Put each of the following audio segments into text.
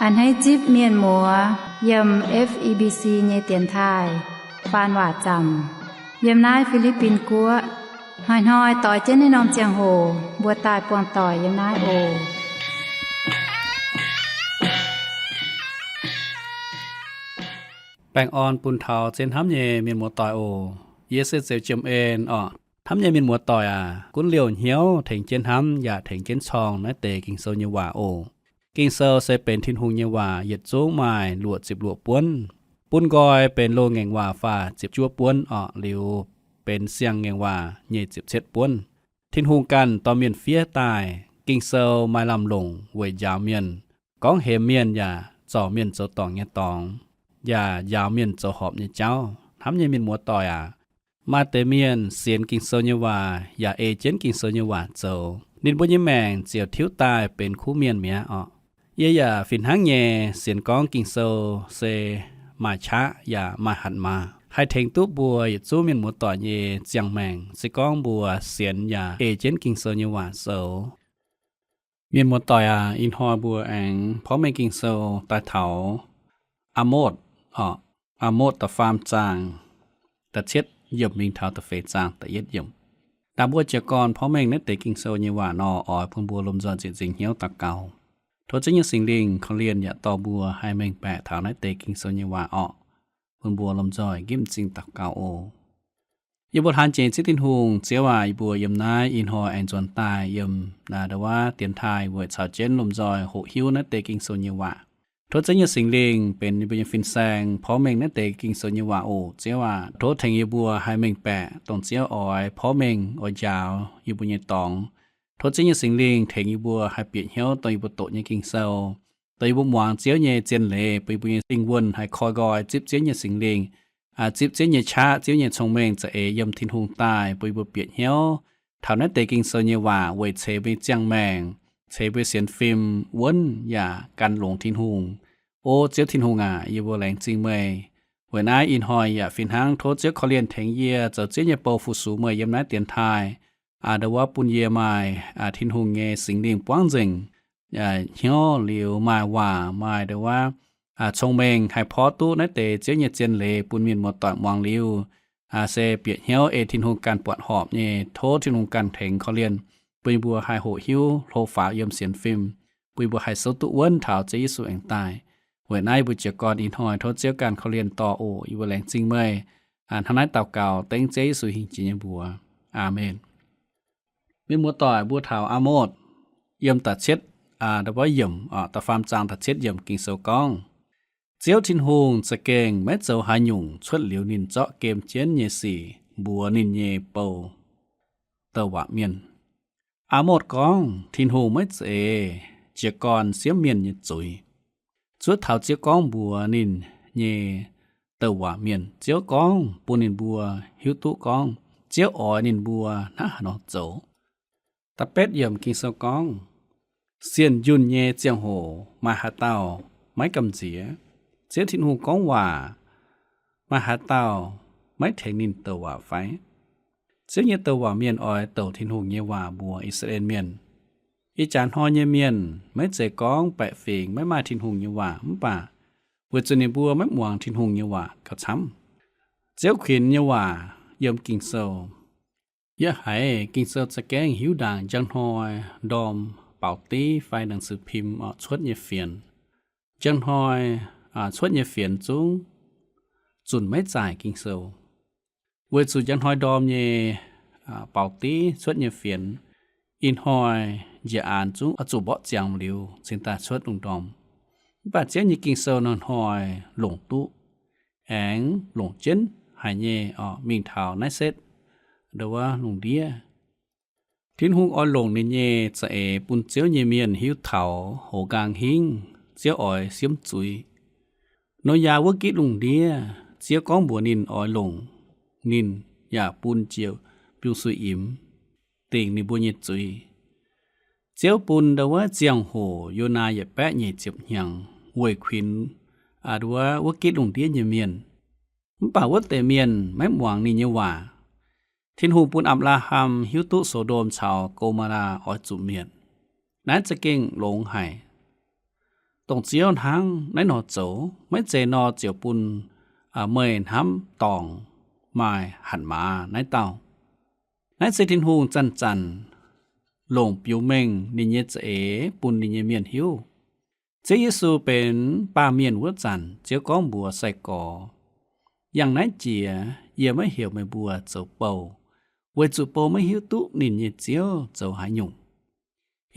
A'hneiv zipv mienh muoz yiem F E B C nyei dienx taaih faan waac zaamc yiem naaiv Fi^li^bin Guoqv. Hnoi-hnoi doix jienv naaiv norm ziangh hoc mbuo daaih buangh doic yiem naaiv oc. Baengh orn bun taux zien hnamv nyei mienh muoz doic oc. Yie se Zeux Jiem En orqc. Hnamv nyei mienh muoz doic aac, gunv liouh hnyouv tengx jienv hnamv yaac tengx jienv corng naaiv deix Ging-Sou nyei waac oc. Ging-Sou se benx Tin-Hungh nyei waac, yietc zungv maaih luoqc ziepc luoqc buonv. Bun nqoi benx loz-ngaengc waac faah ziepc juov buonv orqc, liuz benx siang-ngaengc waac nyic ziepc cietv buonv. Tin-Hungh ganh dorh mienh fiev daaih. Ging-Sou maaih lamh longc weic njaaux mienh, gorngv hemx mienh yaac zorc mienh zoux dorngc nyei dorngx, yaac njaaux mienh zoux horpc nyei jauv. Hnamv nyei mienh muoz doic aac, maaih deix mienh sienx Ging-Sou nyei waac yaac ei jienv Ging-Sou nyei waac zoux, ninh mbuo nyei maengc ziouc tiuv daaih benx kuv mienh mi'aqv orqc. Yie yaac fih hnangv nyei sienx gorngv Ging-Sou se maaih qaqv yaac maaih hatc maaz, haih tengx duqv mbuo yietc zungv mienh muoz doic nyei ziangh maengc, se gorngv mbuo sienx yaac ei jienv Ging-Sou nyei waac zoux. Mienh muoz doic aac, ih hnoi mbuo aengx porv mengh Ging-Sou daaih taux Aa^motv orqc, Aa^motv da'faam zaang da'cietv yiemc mingh taux da'feix zaang da'yietv yiemc. Dangh mbuo jiez gorn porv mengh naaiv deix Ging-Sou nyei waac nor, oix bun mbuo lomh nzoih nzieqc nzingc hnyouv daux gaux, tov Ziouv nyei Singx Lingh korv-lienh yaac dorh mbuo haih mengh baeqc taux naaiv deix Ging-Sou nyei waac orqc. Bun mbuo lomh nzoih nqipv m'zing daux gaux oc. Yie mbuo hlaang jiex Ziouv Tin-Hungh. Ziouv aac, yie mbuo yiem naaiv ih hnoi aengx nzuonx daaih yiem naaiv ndau wuov dienx taaih weic caux jienv lomh nzoih hoqc hiuv naaiv deix Ging-Sou nyei waac. Tov Ziouv nyei Singx Lingh benx yie mbuo nyei fin-saeng porv mengh naaiv deix Ging-Sou nyei waac oc. Ziouv aac, tov tengx yie mbuo haih mengh baeqc dongh Ziouv oix porv mengh oix njaaux yie mbuo nyei dorngx. Tov Ziouv nyei Singx Lingh tengx yie mbuo haih bieqc hnyouv dongh yie mbuo doqc nyei Ging-Sou, dongh yie mbuo muangx Ziouv nyei zien leiz, bun yie mbuo nyei lingh wuonh haih koi nqoi zipv Ziouv nyei Singx Lingh, zipv Ziouv nyei qaqv, Ziouv nyei cong-mengh za'eix yiem Tin-Hungh daaih, bun yie mbuo bieqc hnyouv taux naaiv deix Ging-Sou nyei waac weic ceix mbuo nyei ziangh maengc, ceix mbuo sienx fim wuonv yaac gan longx Tin-Hungh. O Ziouv Tin-Hungh aac, yie mbuo laengz zingh meih. Weic naaiv ih hnoi yaac fih hnangv tov Ziouv korv-lienh tengx yie zoux Ziouv nyei bou fu-sux meih yiem naaiv dienx taaih. Aa, ndau wuov bun yie maaih Tin-Hungh nyei Singx Lingh buangv nzengc hnyouv liuz, maaih waac, maaih ndau wuov cong-mengh haih porv duqv naaiv deix Ziouv nyei zien leiz bun mienh muoz-doic muangx liuz, se bieqc hnyouv ei Tin-Hungh ganh buatc horpc nyei. Tov Tin-Hungh ganh tengx korv-lienh, bun yie mbuo haih hoqc hiuv hlo faaux yiem sienx fim, bun yie mbuo haih souv duqv wuonv taux Ziouv Yesu aengx daaih. Weic naaiv yie mbuo jiez gorn ih hnoi tov Ziouv ganh korv-lienh dorh oc. Yie mbuo laengz zingh meih. Hnangv naaiv daux gaux dengv Ziouv Yesu hingh jiex nyei mbuox. Aamen. Mienh muoz-doic, mbuo taux Aa^motv yiem da'cietv, ndau wuov yiemc, da'faam zaang da'cietv yiemc Ging-Sou gorngv, Ziouv Tin-Hungh za'gengh maiv zoux haaix nyungc cuotv liuz ninh zorqv gem jienv nyei sic mbuox ninh nyei bou douc waac mienh. Aa^motv gorngv Tin-Hungh maiv zeiz jiez gorn siemv mienh nyei zuiz. Zuov taux Ziouv gorngv mbuox ninh nyei douc waac mienh, Ziouv gorngv bun ninh mbuo hiuv duqv gorngv Ziouv oix ninh mbuo hnangv haaix nor zoux. Da'betv yiemc Ging-Sou gorngv, Sienh njunh nyei ziangh hoc maaih haaix dauh maiv gamh nziex? Ziouv Tin-Hungh gorngv waac, maaih haaix dauh maiv tengx ninh douc waac fai? Ziouv nyei douc waac mienh oix douc Tin-Hungh nyei waac mbuox I^saa^laa^en Mienh. Ih jaax hnoi nyei mienh maiv zeiz gorngv baeqc fingx maiv maaih Tin-Hungh nyei waac, mv baac weic zuqc ninh mbuo maiv muangx Tin-Hungh nyei waac gauh camv. Ziouv kuinx nyei waac yiem Ging-Sou. Yie haiz Ging-Sou za'gengh hiuv ndaangc njang hnoi ndorm baaux div fai หนังสือพิมพ์ cuotv nyei fienx. Njang hnoi cuotv nyei fienx zungv zunc maiv zaaic Ging-Sou. Weic zuqc njang hnoi ndorm nyei baaux div cuotv nyei fienx, ih hnoi njiec aanx zungv oix zuqc mborqv ziangx liuz cingx daaih cuotv lungh ndorm. Mv baac Ziouv nyei Ging-Sou hnoi-hnoi longc duqv, aengx longc jienv haic nyei oc, mingh taux naaiv setv ndau wuov lungh ndiev. Tin-Hungh oix longc ninh nyei za'eix bun Ziouv nyei mienh hiuv taux hoz nqaang hingv Ziouv oix siemv zuiz. Noyaa wuov gitv lungh ndiev, Ziouv gorngv mbuox ninh oix longc ninh yaac bun jiex biungh-suiv-imx dingc ninh mbuo nyei zuiz. Ziouv bun ndau wuov ziangh hoc Yonaa yietc baeqv nyic ziepc hnyangx weic kuinx ndau wuov, wuov gitv lungh ndiev nyei mienh. Mv baac wuov deix mienh maiv muangx ninh nyei waac. Tin-Hungh bun Apc^laa^ham hiuv duqv So^ndom caux Go^maa^laa oix zuqc mietc. Naaiv za'gengh longx haic. dongh Ziouv hnangv naaiv nor zoux, maiv zeiz nor ziouc bun meih hnamv dorngc maaih hatc maaz naaiv dauh. Naaiv se Tin-Hungh zanc-zanc longc biux mengh ninh nyei za'eix bun ninh nyei mienh hiuv. Ziouv Yesu benx baamh mienh wuov zanc, Ziouv gorngv mbuox sai-gorx, Yangh naaiv jiex yie maiv heuc meih mbuo zoux bou, weic zuqc bou maiv hiuv duqv ninh nyei ziouv zoux haaix nyungc.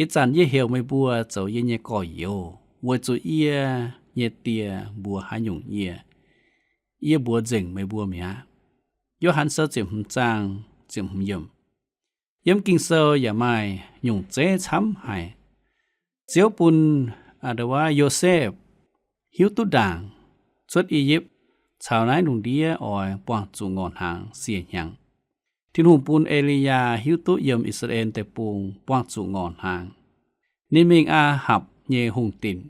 Ih zanc yie heuc meih mbuo zoux yie nyei gorx-youz, weic zuqc yie nyei Die mbuox haaix nyungc yie, yie mbuox nzengc meih mbuo mi'aqv. Yo^han Sou ziepc hmz zaang ziepc hmz yiemc. Yiem Ging-Sou yaac maaih nyungc zeiv camv haic. Ziouv bun Yosepv hiuv duqv ndaangc cuotv I^yipv caux naaiv lungh ndiev oix buangh zuqc ngorc hnaangx sie hnyangx. Tin-Hungh bun E^li^yaa hiuv duqv yiem I^saa^laa^en Deic-Bung buangh zuqc ngorc hnaangx. Ninh mingh Aa^hapc nyei hungh dinc,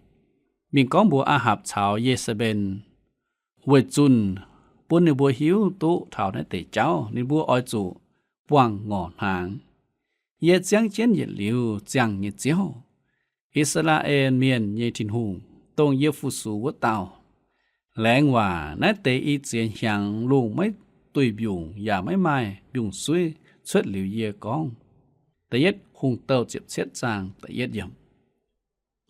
mingh gorngv mbuox Aa^hapc caux Ye^saa^mben, weic zunh bun ninh mbuo hiuv duqv taux naaiv deix jauv ninh mbuo oix zuqc buangh ngorc hnaangx. Yie ziangv jienv yietc liuz ziangh nyei Ziouv, I^saa^laa^en Mienh nyei Tin-Hungh, dongh yie fu-sux wuov dauh. Laengz waac naaiv deix i ziex hnyangx lungh maiv duih mbiungc yaac maiv maaih mbiungc-suiv cuotv liuz yie gorngv. Da'yietv Hungh Douh ziepc cietv zaang da'yietv yiemc.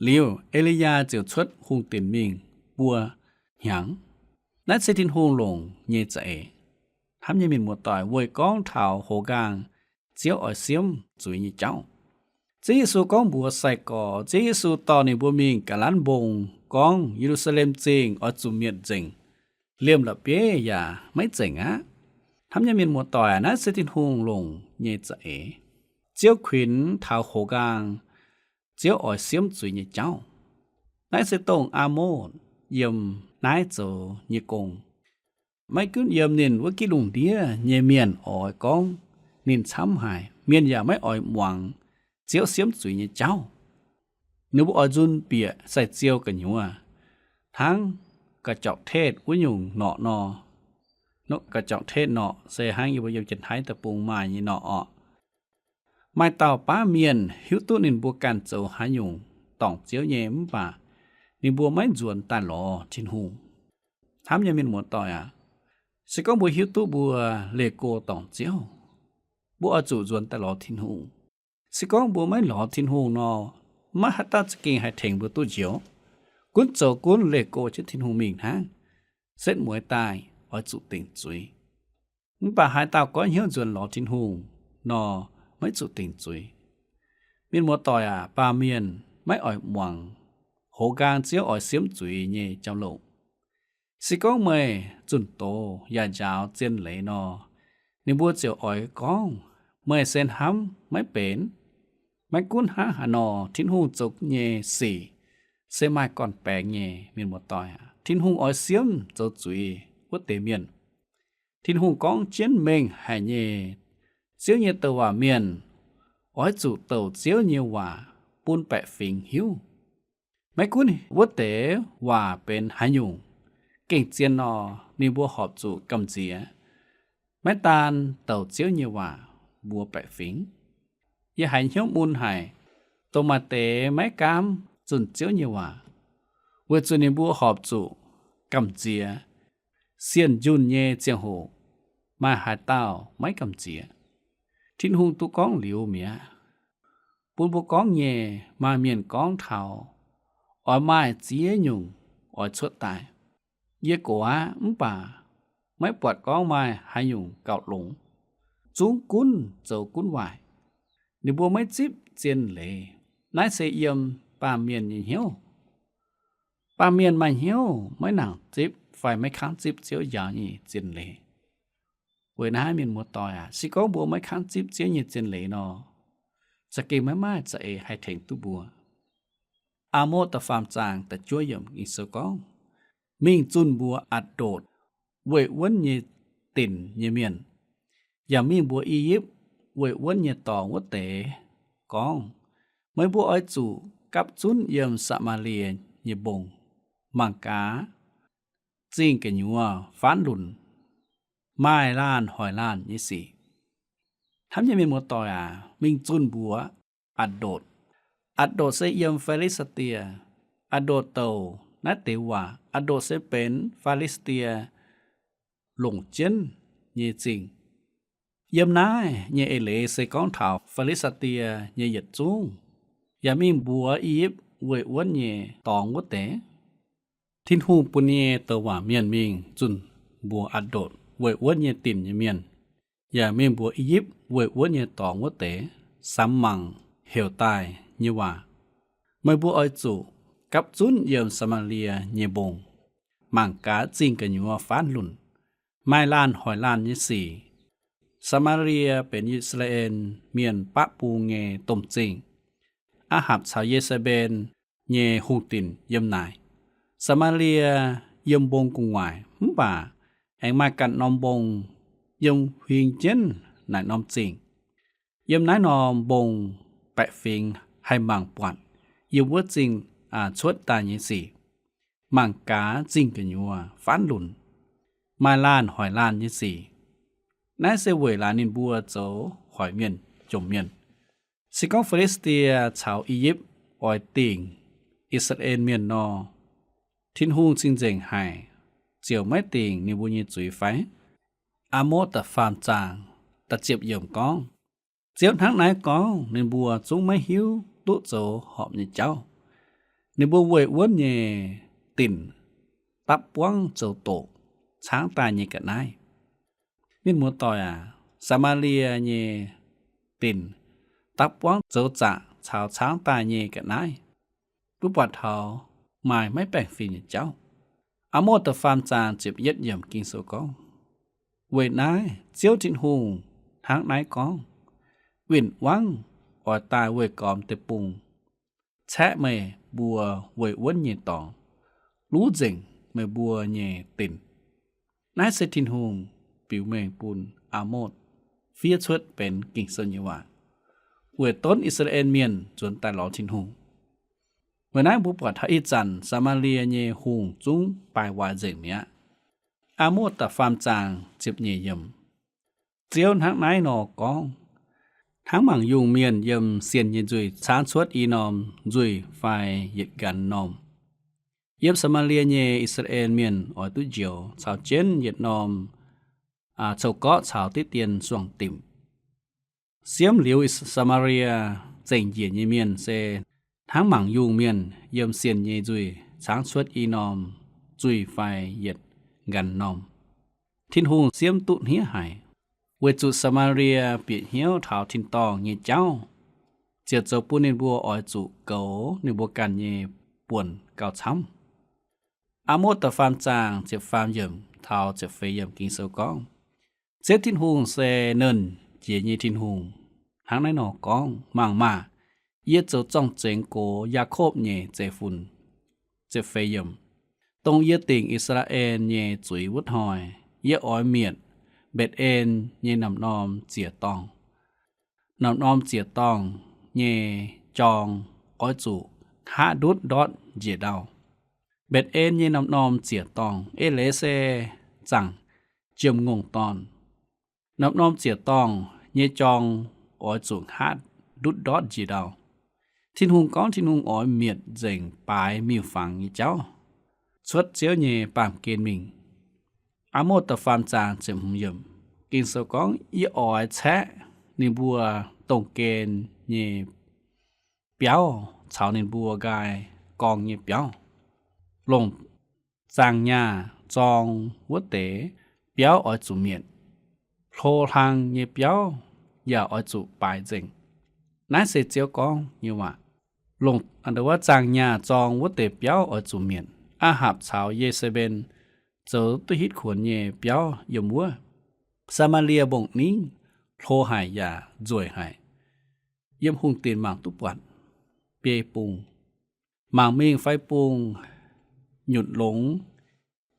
Liuz, E^li^yaa ziouc cuotv hungh dinc mingh buo hnyangx. Naaiv se Tin-Hungh longc nyei za'eix. Hnamv nyei mienh muoz-doic, weic gorngv taux hoz nqaang Ziouv oix siemv zuiz nyei jauv. Ziouv Yesu gorngv mbuox sai-gorx, Ziouv Yesu dorh ninh mbuo mingh ga'lanv mbong gorngv, Ye^lu^saa^lem Zingh oix zuqc mietc nzengc, liemh la'bieiv yaac maiv nzengc aqv. Hnamv nyei mienh muoz-doic, naaiv se Tin-Hungh longc nyei za'eix. Ziouv kuinx taux hoz nqaang Ziouv oix siemv zuiz nyei jauv. Naaiv se dongh Aamotv yiem naaiv zoux nyei gong. Maiv gunv yiem ninh wuov gitv lungh ndiev nyei mienh oix gorngv ninh camv haic, mienh yaac maiv oix muangx Ziouv siemv zuiz nyei jauv. Ninh mbuo oix nzun bieqc sai-ziou gu'nyuoz, hnangv ga'jauv-tetv wuov nyungc norqc nor. Ga'jauv-tetv norqc se hnangv yie mbuo yiem Janx-Taiv Deic-Bung maaih nyei norqc orqc. Maaih dauh baamh mienh hiuv duqv ninh mbuo ganh zoux haaix nyungc dorngc Ziouv nyei, mv baac ninh mbuo maiv nzuonx daaih lorz Tin-Hungh. Hnamv nyei mienh muoz-doic aac, se gorngv mbuo hiuv duqv mbuo leih go dorngc Ziouv, mbuo oix zuqc nzuonx daaih lorz Tin-Hungh. Se gorngv mbuo maiv lorz Tin-Hungh nor, maiv haaix dauh za'gengh haih tengx mbuo duqv njoux. Gunv zoux gunv leih go jienv Tin-Hungh mingh hnangv. Setv mueiz daaih oix zuqc dingc zuiz. Mv baac haaix dauh goiv hnyouv nzuonx lorz Tin-Hungh nor, maiv zuqc dingc zuiz. Mienh muoz-doic aac, baamh mienh maiv oix muangx hoz nqaang Ziouv oix siemv zuiz nyei jauv-louc. Se gorngv meih zunh doz yaac njaaux zien leiz nor, ninh mbuo ziouc oix gorngv meih se hnamv maiv benx. Maiv gunv hnangv haaix nor, Tin-Hungh zoux nyei sic se maaih gorn-baengx nyei, mienh muoz-doic aac. Tin-Hungh oix siemv zoux zuiz wuov deix mienh. Tin-Hungh gorngv jienv mengh haic nyei. Ziouv nyei douc waac mienh oix zuqc douc Ziouv nyei waac bun baeqc fingx hiuv. Maiv gunv wuov deix waac benx haaix nyungc, gengh zien nor, ninh mbuo horpc zuqc gamh nziex. Maiv daan douc Ziouv nyei waac mbuox baeqc fingx. Yie haiz hnyouv mun haic, dongh maaih deix maiv gaamv zunh Ziouv nyei waac, weic zuqc ninh mbuo horpc zuqc gamh nziex. Sienh njunh nyei ziangh hoc, maaih haaix dauh maiv gamh nziex? Tin-Hungh duqv gorngv liuz mi'aqv. Bun mbuo gorngv nyei, maaih mienh gorngv taux oix maaih ziex nyungc oix cuotv daaih. Yie gox aqv, mv baac maiv buatc gorngv maaih haaix nyungc gauh longx. Zungv gunv zoux gunv waaic. Ninh mbuo maiv zipv zien leiz. Naaiv se yiem baamh mienh nyei hnyouv. Baamh mienh maaih hnyouv maiv nangc zipv fai maiv kangv zipv Ziouv njaaux nyei zien leiz. Weic naaiv, mienh muoz-doic aac, se gorngv mbuo maiv kangv zipv Ziouv nyei zien leiz nor, za'gengh maiv maaih za'eix haih tengx duqv mbuo. Aa^motc da'faam zaang da'juov yiemc Ging-Sou gorngv, mingh zunh mbuox Atc^ndotc weih wuonv nyei dinc nyei mienh, yaac mingh mbuox I^yipv weih wuonv nyei dorngx wuov deix gorngv, meih mbuo oix zuqc gapv zunv yiem Saa^maa^lie nyei mbong, mangc gaax, zingh gu'nyuoz faanv lunc, maaih laanh hoic laanh nyei sic. Hnamv nyei mienh muoz-doic aac, mingh zunh mbuox Atc^ndotc. Atc^ndotc se yiem Fi^li^saa^die. Aa^ndotc douc naaiv deix waac. Aa^ndotc se benx Fi^li^saa^die longc jienv nyei zingh. Yiem naaiv nyei eix leiz se gorngv taux Fi^li^saa^die nyei yietc zungv yaac mingh mbuox I^yipv weih wuonv nyei dorngx wuov deix. Tin-Hungh bun nyei douc waac mienh mingh zunh mbuox Aa^ndotc weih wuonv nyei dinc nyei mienh, yaac mingh mbuox I^yipv weih wuonv nyei dorngx wuov deix samx mangc heuc daaih nyei waac. Meih mbuo oix zuqc gapv zunv yiem Saa^maa^lie nyei mbong, mangc gaax zingh gu'nyuoz faanv lunc, maaih laanh hoic laanh nyei sic. Saa^maa^lie benx I^saa^laa^en Mienh baqv bung nyei domh zingh. Aa^hapc caux Ye^saa^mben nyei hungh dinc yiem naaic. Saa^maa^lie yiem mbong gu'nguaaic mv baac aengx maaih ganh norm mbong yiem huing jienv naaic norm zingh. Yiem naaiv norm mbong baeqc fingx haih mangc buatc yiem wuov zingh cuotv daaih nyei sic. Mangc gaax zingh gu'nyuoz faanv lunc, maaih laanh hoic laanh nyei sic. Naaiv se weic laaix ninh mbuo zoux hoic mienh jomc mienh. Se gorngv Fi^li^saa^die caux I^yipv oix dingc I^saa^laa^en Mienh nor, Tin-Hungh cing-nzengc haic ziouc maiv dingc ninh mbuo nyei zuiz fai? Aa^motv da'faam zaang da'ziepc yiemc gorngv, Ziouv hnangv naaiv gorngv, ninh mbuo zungv maiv hiuv duqv zoux horpc nyei jauv. Ninh mbuo weih wuonv nyei dinc dapv buangv zoux doqc caangv daaih nyei ga'naaiv. Mienh muoz-doic aac, Saa^maa^lie nyei dinc dapv buangv zoux zaqc caux caangv daaih nyei ga'naaiv, mbuo buatc taux maaih maiv baengh fim nyei jauv. Aa^motv da'faam zaang ziepc yietv yiemc Ging-Sou gorngv, Weic naaiv Ziouv Tin-Hungh hnangv naaiv gorngv, Win-wangv oix daaih weih gormx deic-bung, caeqv meih mbuo weih wuonv nyei dorngx, luv nzengc meih mbuo nyei dinc. Naaiv se Tin-Hungh biux mengh bun Aa^motv fiev cuotv benx Ging-Sou nyei waac, weic donv I^saa^laa^en Mienh nzuonx daaih lorz Tin-Hungh. Weic naaiv mbuo buatc taux ih zanc Saa^maa^lie nyei hungh zungv baaix waaic nzengc mi'aqv. Aa^motv da'faam zaang ziepc nyeic yiemc, Ziouv hnangv naaiv nor gorngv, Hnangv mangc yungh mienh yiem sienh nyei nzuih caangv cuotv i norm nzuih fai yietc nqanx norm, yiem Saa^maa^lie nyei I^saa^laa^en Mienh oix duqv njoux caux jienv yietc norm coux-gorqv caux diqv dien suangx dimc. Siemv liuz Saa^maa^lie zengc njiec nyei mienh se hnangv mangc yungh mienh yiem sienh nyei nzuih caangv cuotv i norm nzuih fai yietc nqanx norm. Tin-Hungh siemv duqv hniev haic, weic zuqc Saa^maa^lie bieqc hnyouv taux tin-dorngh nyei jauv, ziouc zoux bun ninh mbuo oix zuqc goux ninh mbuo ganh nyei buonc gauh camv. Aa^motv da'faam zaang ziepc faam yiemc taux ziepc feix yiemc Ging-Sou gorngv, Ziouv Tin-Hungh se nernh jiex nyei Tin-Hungh hnangv naaiv nor gorngv, Mangc maah! Yie zoux zorng-zengx gox Yaakopv nyei zeiv-fun. Ziepc feix yiemc, Dongh yie dingc I^saa^laa^en nyei zuiz wuov hnoi, yie oix mietc Mbetc^en nyei namx-norm ziec-dorngh. Namx-norm ziec-dorngh nyei jorng oix zuqc hngaqv ndutv ndortv njiec ndau. Mbetc^en nyei namx-norm ziec-dorngh eix leiz se zaangc jiem-ngongh dorn. Namx-norm ziec-dorngh nyei jorng oix zuqc hngaqv ndutv ndortv njiec ndau. Tin-Hungh gorngv Tin-Hungh oix mietc nzengc baaix miuc-fangx nyei jauv, cuotv Ziouv nyei baamh gen mingh. Aa^motv da'faam zaang ziepc hmz yiemc, Ging-Sou gorngv, Yie oix caeqv ninh mbuo dongh gen nyei biauv caux ninh mbuo nqaai gorngv nyei biauv. Longc zaangh nyaah zorng wuov deix biauv oix zuqc mietc. Hlo hlang nyei biauv yaac oix zuqc baaix nzengc. Naaiv se Ziouv gorngv nyei waac. Longc wuov zaangh nyaah zorng wuov deix biauv oix zuqc mietc. Aa^hapc caux Ye^saa^mben zoux duqv hitv kuonx nyei biauv yiem wuov. Saa^maa^lie mbong ningv hlo haic yaac nzueic haic. Yiem hungh dinc mangc duqv buatc biei bung. Mangc mingh fai bung nyutc longx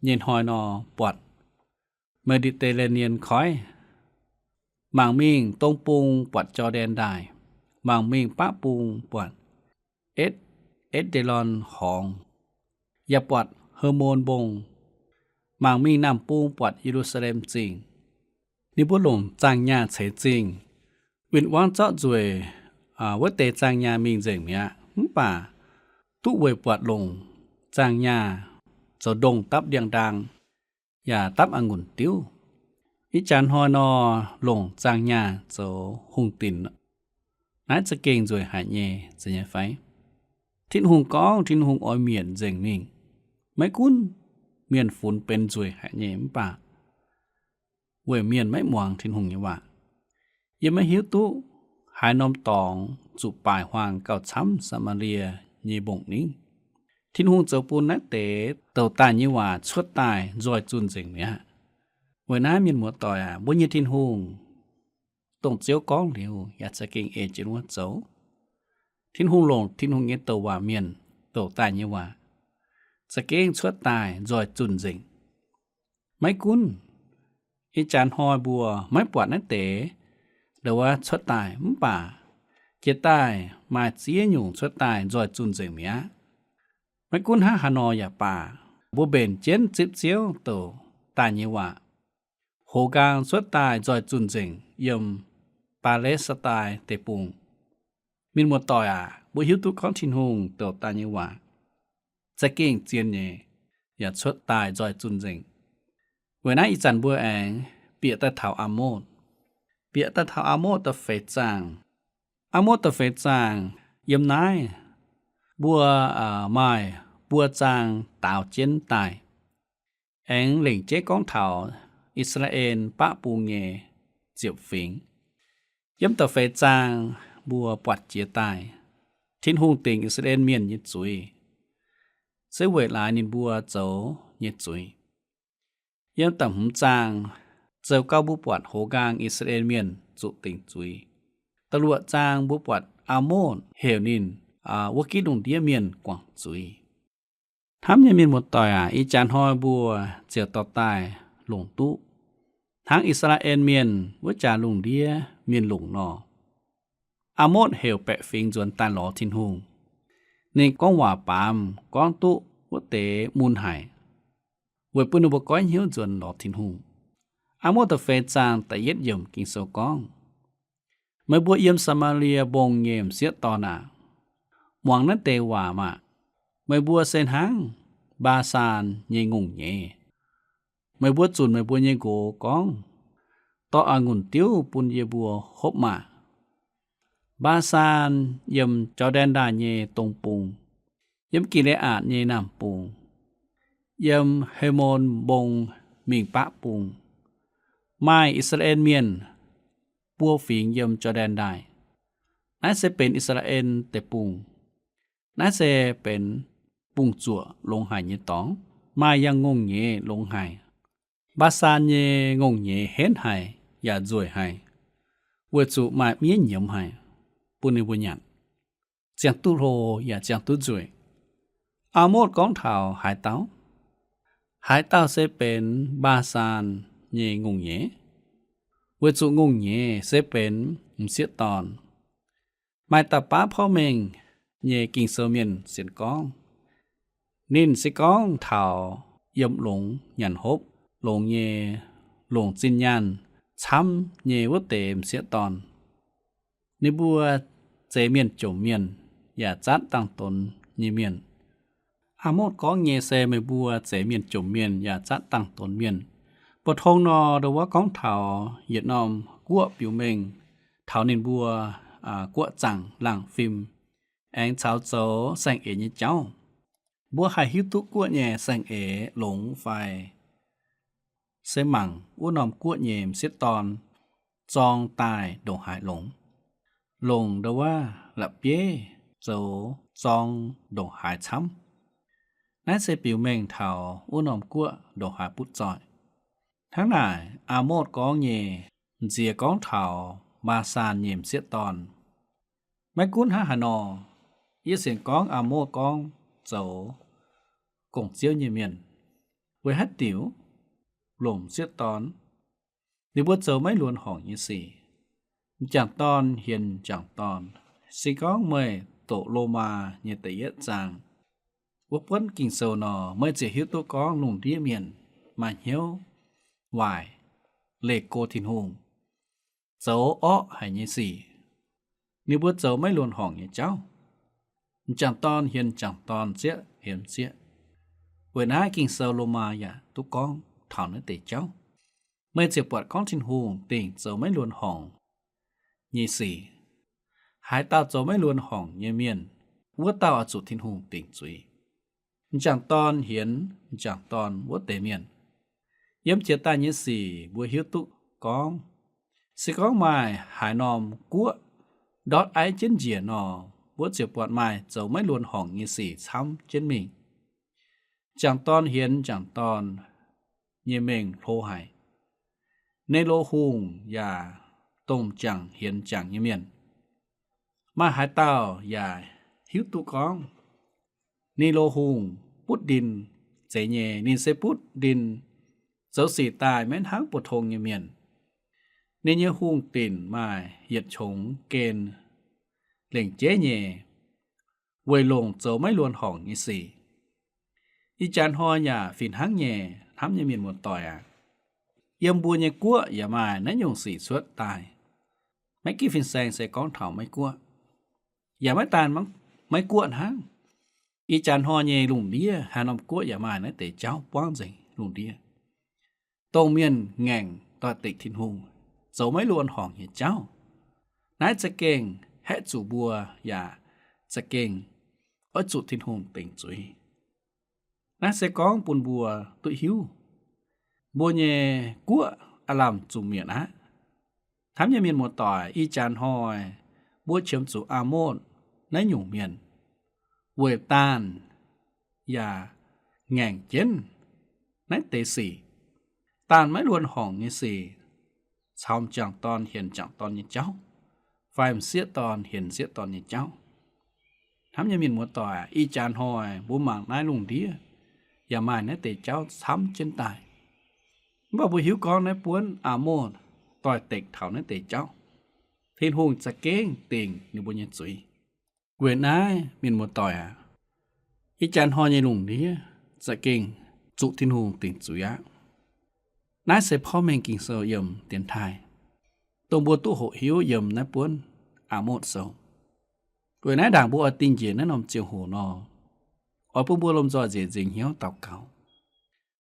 nyei hnoi nor buatc Mediterranean koiv. Mangc mingh dong bung buatc Jor^ndaen Ndaaih. Mangc mingh baqv bung buatc Etc, Etc^nde^lon Horngz, yaac buatc He^mon Mbong. Mangc mingh naamh bung buatc Ye^lu^saa^lem Zingh. Ninh mbuo longc zaangh nyaah ceix zingh. Win-wangv zorqv nzueic wuov deix zaangh nyaah mingh nzengc mi'aqv. Mv baac duqv weic buatc longc zaangh nyaah zoux ndongh dapv ndiangx-ndaang, yaac dapv a'ngunc diuv. Ih jaax hnoi nor, longc zaangh nyaah zoux hungh dinc, naaiv za'gengh nzueic haic nyei, zeiz nyei fai? Tin-Hungh gorngv Tin-Hungh oix mietc nzengc mingh. Maiv gunv mienh funx benx nzueic haic nyei mv baac weic mienh maiv muangx Tin-Hungh nyei waac, yie maiv hiuv duqv haaix norm dorngx zuqc baaic huaang gauh camv Saa^maa^lie nyei mbongc ningv. Tin-Hungh zoux bun naaiv deix douc daaih nyei waac cuotv daaih nzoih zunh nzengc mi'aqv. Weic naaiv mienh muoz-doic aac, mbuo nyei Tin-Hungh, dongh Ziouv gorngv liuz yaac za'gengh ei jienv wuov zoux. Tin-Hungh longc Tin-Hungh nyei douc waac mienh douc daaih nyei waac za'gengh cuotv daaih nzoih zunh nzengc. Maiv gunv ih jaax hnoi mbuo maiv buatc naaiv deix ndau wuov cuotv daaih mv baac jiex daaih maaih ziex nyungc cuotv daaih nzoih zunh nzengc mi'aqv. Maiv gunv hnangv haaix nor yaac baac, mbuo mbenc jienv zipv Ziouv douc daaih nyei waac, hoz nqaang cuotv daaih nzoih zunh nzengc yiem Baa^le^saa^daa Deic-Bung. Mienh muoz-doic aac, mbuo hiuv duqv gorngv Tin-Hungh douc daaih nyei waac za'gengh zien nyei, yaac cuotv daaih nzoih zunh nzengc. Weic naaiv ih zanc mbuo aengx bieqc daaih taux Aa^motv. Bieqc daaih taux Aa^motv da'feix zaangh. Aa^motv da'feix zaangh yiem naaiv, mbuo maaih buo zaang daaux jienv daaih, aengx lengc jeiv gorngv taux I^saa^laa^en baqv bung nyei ziepc fingx. Yiem da'feix zaang mbuo buatc jiex daaih Tin-Hungh dingc I^saa^laa^en Mienh nyei zuiz, se weic laaix ninh mbuo zoux nyei zuiz. Yiem da'hmz zaang zoux gau mbuo buatc hoz nqaang I^saa^laa^en Mienh zuqc dingc zuiz. Da'luoqc zaang mbuo buatc Aa^motv heuc ninh wuov gitv lungh ndiev mienh guangc zuiz. Hnamv nyei mienh muoz-doic aac, ih jaax hnoi mbuo ziouc dorh daaih longc duqv hnangv I^saa^laa^en Mienh wuov jaax lungh ndiev mienh longc nor. Aa^motv heuc baeqc fingx nzuonx daaih lorz Tin-Hungh. Ninh gorngv waac baamz gorngv duqv wuov deix mun haic, weic bun ninh mbuo goiv hnyouv nzuonx lorz Tin-Hungh. Aa^motv da'feix zaang da'yietv yiemc Ging-Sou gorngv, Meih mbuo yiem Saa^maa^lie Mbong nyei m'sieqv dorn aac, muangx naaiv deix waac maah! Meih mbuo se hnangv Mbaa^saan nyei ngongh nyeiz. Meih mbuo zunc meih mbuo nyei nqox gorngv, Dorh a'ngunc diuv bun yie mbuo hopv maah! Mbaa^saan yiem Jor^ndaen Ndaaih nyei dong bung, yiem Gi^le^aatc nyei naamh bung, yiem He^mon Mbong mingh baqv bung, maaih I^saa^laa^en Mienh buo fingx yiem Jor^ndaen Ndaaih. Naaiv se benx I^saa^laa^en Deic-Bung. Naaiv se benx bungx-zuoqc longx haic nyei dorngx, maaih yangh ngongh nyeiz longx haic. Mbaa^saan nyei ngongh nyeiz henv haic yaac nzueic haic, weic zuqc maaih miev nyiemz haic bun ninh mbuo nyanc, ziangh duqv hlo yaac ziangh duqv nzueic. Aa^motv gorngv taux haaix dauh? Haaix dauh se benx Mbaa^saan nyei ngongh nyeiz? Weic zuqc ngongh nyeiz se benx m'sieqv dorn. Maaih da'baav porv mengh nyei Ging-Sou mienh sienx gorngv, ninh se gorngv taux yiem longx nyanc hopv, longx nyei, longc zinh nyaanh camv nyei wuov deix m'sieqv dorn. Ninh mbuo zeix mienh jomc mienh yaac zatv dangh donx nyei mienh. Aa^motv gorngv nyei se meih mbuo zeix mienh jomc mienh yaac zatv dangh donx mienh. Mbu'ndongx nor, ndau wuov gorngv taux yietc norm guoqv biux mengh taux ninh mbuo guoqv zaangc laangh fim, aengx caux zoux saeng-eix nyei jauv. Mbuo haih hiuv duqv guoqv nyei saeng-eix longx fai? Se mangc wuov norm guoqv nyei m'sieqv dorn zorng daaih ndongc haaix longx, longc ndau wuov la'bieiv zoux zorng ndongc haaix camv. Naaiv se biux mengh taux wuov norm guoqv ndongc haaix butv zoih. Hnangv naaic, Aa^motv gorngv nyei nziex gorngv taux Mbaa^saan nyei m'sieqv dorn. Maiv gunv hnangv haaix nor, yie sienx gorngv Aa^motv gorngv zoux gong-ziouv nyei mienh. Weic haaix diuc? Longc m'sieqv dorn, ninh mbuo zoux maiv luonx horngc nyei sic. M'jangc dorn hienx m'jangc dorn. Se gorngv meih doqc Lomaa nyei da'yietv zaang wuov buonv Ging-Sou nor, meih ziouc hiuv duqv gorngv lungh ndiev mienh maaih hnyouv waaic, leih go Tin-Hungh, zoux orqv haic nyei sic. Ninh mbuo zoux maiv luonx horngc nyei jauv. m'jangc dorn hienx m'jangc dorn, m'sieqv hienx m'sieqv. Weic naaiv Ging-Sou Lomaa yaac duqv gorngv taux naaiv deix jauv. Meih ziouc buatc gorngv Tin-Hungh dingc zoux maiv luonx horngc nyei sic. Haaix dauh zoux maiv luonx horngc nyei mienh, wuov dauh oix zuqc Tin-Hungh dingc zuiz. M'jangc dorn hienx m'jangc dorn wuov deix mienh. Yiem jiex daaih nyei sic mbuo hiuv duqv gorngv, se gorngv maaih haaix norm guoqv ndortv aiv jienv njiec nor, mbuo ziouc buatc maaih zoux maiv luonx horngc nyei sic camv jienv mingh. M'jangc dorn hienx m'jangc dorn nyei mengh hlo haic. Ninh lo hungh yaac dongh m'jangc hienx m'jangc nyei mienh. Maaih haaix dauh yaac hiuv duqv gorngv, ninh lo hungh butv ndin zeiz nyei, ninh se butv ndin zoux sic daaih maiv hnangv buoz-tong nyei mienh. Ninh nyei hungh dinc maaih yietc qongx gen lengc jeiv nyei, weic longc zoux maiv luonx horngc nyei sic. Ih jaax hnoi yaac fih hnangv nyei, hnamv nyei mienh muoz-doic aac. Yiem mbuo nyei guoqv yaac maaih naaiv nyungc sic cuotv daaih. Maiv ginv fin-saeng se gorngv taux Meiv Guoqv, yaac maiv daan Meiv Guoqv hnangv. Ih jaax hnoi nyei lungh ndiev haaix norm guoqv yaac maaih naaiv deix jauv buangv nzengc lungh ndiev, dongh mienh ngaengc doix-dekc Tin-Hungh, zoux maiv luonx horngc nyei jauv. Naaiv za'gengh haeqv zuqc mbuo yaac za'gengh oix zuqc Tin-Hungh dingc zuiz. Naaiv se gorngv bun mbuo duqv hiuv, mbuo nyei guoqv aav lamh zuqc mietc aqv. Hnamv nyei mienh muoz-doic, ih jaax hnoi mbuo qiemx zuqc Aamotv naaiv nyungc mienh, weic daanh yaac ngaengc jienv naaiv deix sic, daanh maiv luonx horngc nyei sic, caux m'jangc dorn hienx m'jangc dorn nyei jauv, fai m'sieqv dorn hienx m'sieqv dorn nyei jauv. Hnamv nyei mienh muoz-doic, ih jaax hnoi mbuo mangc naaiv lungh ndiev yaac maaih naaiv deix jauv camv jienv daaih. Mv baac mbuo hiuv gorngv naaiv buonv Aamotv doix-dekc taux naaiv deix jauv, Tin-Hungh za'gengh dingc ninh mbuo nyei zuiz. Weic naaiv, mienh muoz-doic aac, ih jaax hnoi nyei lungh ndiev za'gengh zuqc Tin-Hungh dingc zuiz aqv. Naaiv se porv mengh Ging-Sou yiem dienx taaih, dongh mbuo duqv hoqc hiuv yiem naaiv buonv Aamotv Sou. Weic naaiv ndaangc mbuo oix dingh njiec naaiv norm ziangh hoc nor, oix bun mbuo lomh nzoih nzieqc nzingc hnyouv daux gaux.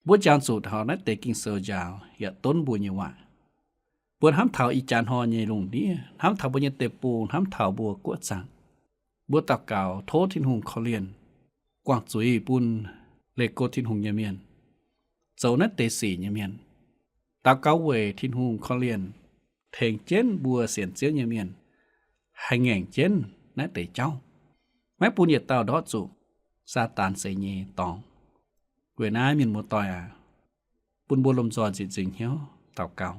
Mbuo jangx zuqc taux naaiv deix Ging-Sou njaaux yaac donv mbuo nyei waac. Mbuo hnamv taux ih jaax hnoi nyei lungh ndiev, hnamv taux mbuo nyei deic-bung, hnamv taux mbuo guoqv zaangc, mbuo daux gaux tov Tin-Hungh korv-lienh, guangc zuiz bun leih go Tin-Hungh nyei mienh, zoux naaiv deix sic nyei mienh. Daux gaux weic Tin-Hungh korv-lienh, tengx jienv mbuo sienx Ziouv nyei mienh haih ngaengc jienv naaiv deix jauv, maiv bun yietc dauh ndortv zuqc Saadaan seix nyei dorngx. Weic naaiv, mienh muoz-doic aac, bun mbuo lomh nzoih nzieqc nzingc hnyouv daux gaux.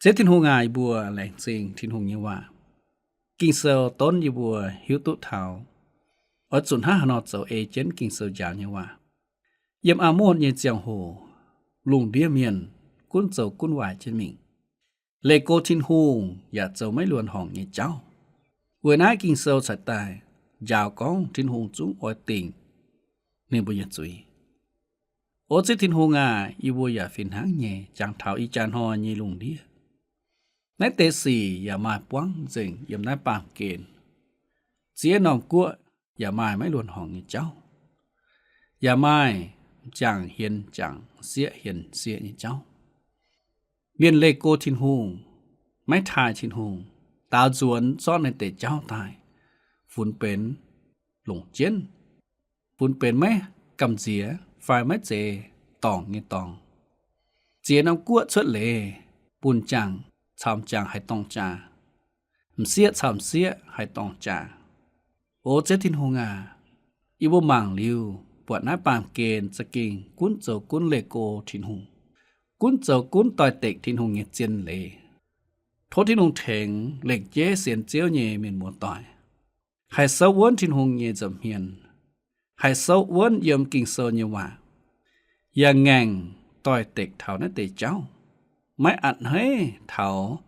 Ziouv Tin-Hungh aac, yie mbuo laengz zingh Tin-Hungh nyei waac. Ging-Sou donv yie mbuo hiuv duqv taux oix zuqc hnangv haaix nor zoux ei jienv Ging-Sou njaaux nyei waac. Yiem Aamotv nyei ziangh hoc, lungh ndiev mienh gunv zoux gunv waaic jienv mingh, leih go Tin-Hungh yaac zoux maiv luonx horngc nyei jauv. Weic naaiv Ging-Sou ceix daaih njaaux gorngv Tin-Hungh zungv oix dingc ninh mbuo nyei zuiz. O Ziouv Tin-Hungh aac, yie mbuo yaac fih hnangv nyei jangx taux ih jaax hnoi nyei lungh ndiev. Naaiv deix sic yaac maaih buangv nzengc yiem naaiv baamh gen. Ziex norm guoqv yaac maaih maiv luonx horngc nyei jauv, yaac maaih m'jangc hienx m'jangc, m'sieqv hienx m'sieqv nyei jauv. Mienh leih go Tin-Hungh, maiv taaih Tin-Hungh, daaux nzuonx zorqv naaiv deix jauv daaih, funx benx longc jienv, funx benx maiv gamh nziex fai maiv zeiz dorngc nyei dorngx. Ziex norm guoqv cuotv leiz, bun m'jangc caux m'jangc haih dorng jaax, m'sieqv caux m'sieqv haih dorng jaax. O Ziouv Tin-Hungh aac, yie mbuo mangc liuz buatc naaiv baamh gen za'gengh gunv zoux gunv leih go Tin-Hungh, gunv zoux gunv doix-dekc Tin-Hungh nyei zien leiz. Tov Tin-Hungh tengx lengc jeiv sienx Ziouv nyei mienh muoz-doic, haih souv wuonv Tin-Hungh nyei nza'hmien, haih souv wuonv yiem Ging-Sou nyei waac, yaac ngaengc doix-dekc taux naaiv deix jauv, maiv a'hneiv taux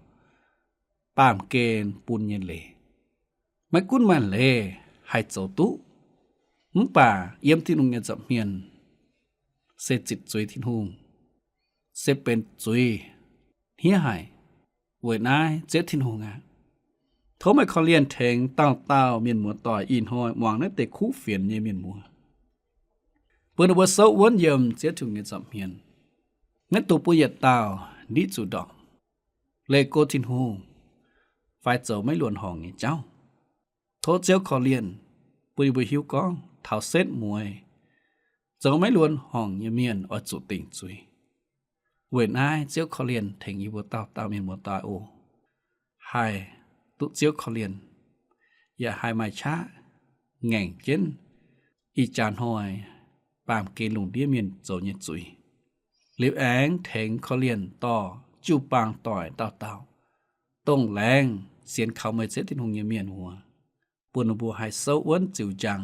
baamh gen bun nyei leiz. Maiv gunv maaih leiz haih zoux duqv, mv baac yiem Tin-Hungh nyei nza'hmien se zitc zuiz Tin-Hungh, se benx zuiz hniev haic. Weic naaiv Ziouv Tin-Hungh aac, Tov meih korv-lienh tengx dauh dauh mienh muoz-doic ih hnoi muangx naaiv deix kuv fienx nyei mienh muoz, bun ninh mbuo souv wuonv yiem Ziouv Tin-Hungh nyei nza'hmien, maiv dungx bun yietc dauh ndiqv zuqc ndorpc, leih go Tin-Hungh, fai zoux maiv luonx horngc nyei jauv. Tov Ziouv korv-lienh bun yie mbuo hiuv gorngv taux setv mueiz, zoux maiv luonx horngc nyei mienh oix zuqc dingc zuiz. Weic naaiv Ziouv korv-lienh tengx yie mbuo dauh dauh mienh muoz-doic oc. Haih duqv Ziouv korv-lienh, yaac haih maaih qaqv ngaengc jienv ih jaax hnoi baamh gen lungh ndiev mienh zoux nyei zuiz. Liuz aengx tengx korv-lienh dorh jiu-baang doic dauh dauh, dongh laengz sienx kaux meih Ziouv Tin-Hungh nyei mienh muoz, bun ninh mbuo haih souv wuonv ziux njang,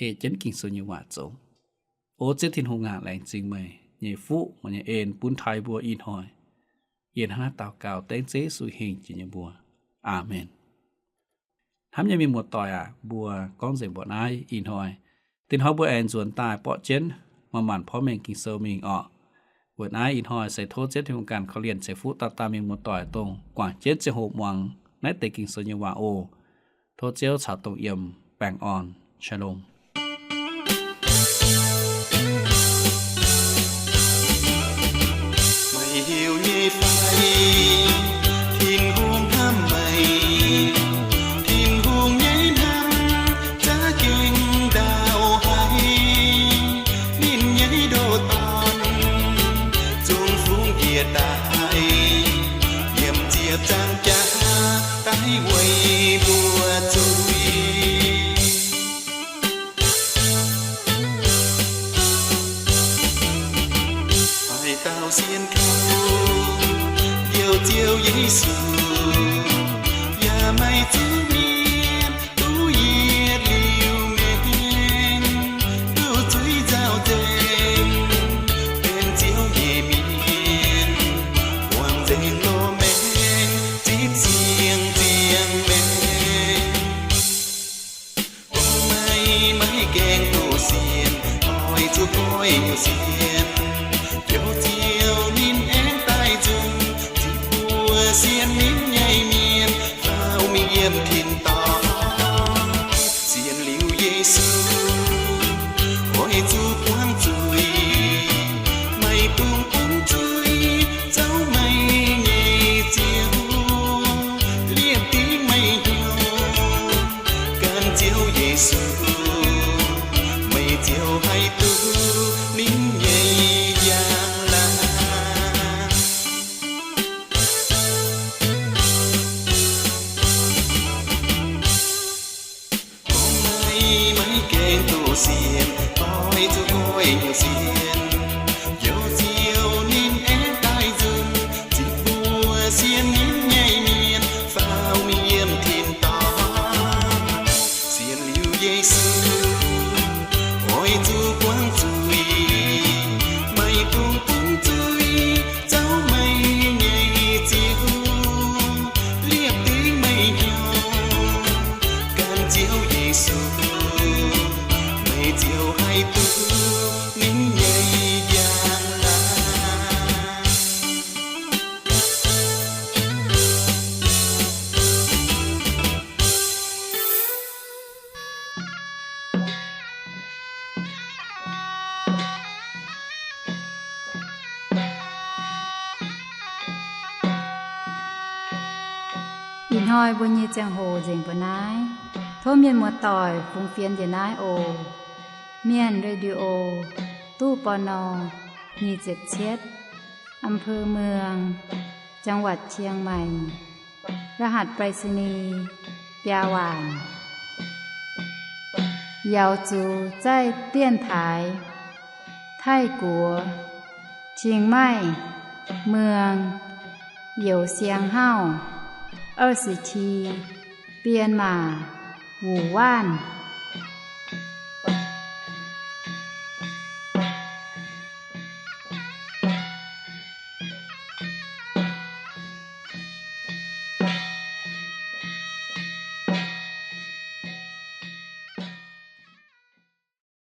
ei jienv Ging-Sou nyei waac zoux. O Ziouv Tin-Hungh aac, laengz zingh meih nyei fuqv, meih nyei en bun taux mbuo ih hnoi. Yie hnangv naaiv daux gaux dengv Ziouv Yesu hingh jiex nyei mbuox. Aamen. Hnamv nyei mienh muoz-doic aac, mbuo gorngv nzengc mbuoqc naaiv ih hnoi. Dinh hnoi mbuo aengx nzuonx daaih borqv jienv maaih maanc porv mengh Ging-Sou mingh orqc. Weic naaiv ih hnoi se tov Ziouv Tin-Hungh ganh korv-lienh ceix fuqv dauh dauh mienh muoz-doic dongh guangc jienv ziangh hoc muangx naaiv deix Ging-Sou nyei waac oc. Tov Ziouv caux dongh yiem baengh orn. Shalom. Meih heuc nyei fai? Tin-Hungh hnamv meih. Tin-Hungh nyei hnamv za'gengh ndau haic. Ninh nyei ndoh dorn zungv fungx njiec daaih, yiem ziepc nzaangc jaax daaih weic mbuo zuiz. Haaix dauh sienx kaux Njoux Ziouv Yesu, yaac maaih zuiz-mienh duqv yietc liuz maengx, duqv zuiz nzauh nzengc, benx Ziouv nyei mienh, buangh nzengc loz-maengx zipv siang-ziangh maengx. Gorngv meih maiv gaengh duqv sienx, oix zuqc goiv nyungc sienx. Njoux Ziouv ninh aengx daaih nzunc, zipv mbuo sienx ninh nyei mienh faaux mingh yiem tin-dorngh. Sienx liuz Yesu, oix zuqc buangv zuiz, maiv dungx bungx zuiz, zoux meih nyei Ziouv, liepc dingc meih hnyouv. Gan Ziouv Yesu, meih ziouc haih duqv ninh nyei njang-laangc. Gorngv meih maiv gaengh duqv sienx, oix zuqc goiv nyungc sienx. Njoux Ziouv ninh aengx daaih nzunc, zipv mbuo sienx ninh nyei mienh faaux mingh yiem tin-dorngh. Sienx liuz Yesu, oix zuqc buangv zuiz, maiv dungx bungx zuiz, zoux meih nyei Ziouv, liepc dingc meih hnyouv. Gan Ziouv Yesu, meih ziouc haih duqv ninh nyei njang-laangc. Ih hnoi mbuo nyei ziangh hoc nzengc mbuo naaiv. Tov mienh muoz-doic fungx fienx njiec naaiv oc. Mienh Radio, ตู้ ปณ. nyic ziepc cietv, อำเภอเมือง จังหวัดเชียงใหม่ รหัสไปรษณีย์ biaa waanc. Yaux zuqc zaih dienx taaix Taiv-Guoqv, Cing Maih Mueng, Youz Siang Hauv, 二十七, Bienh Maac, Wuc Waanv.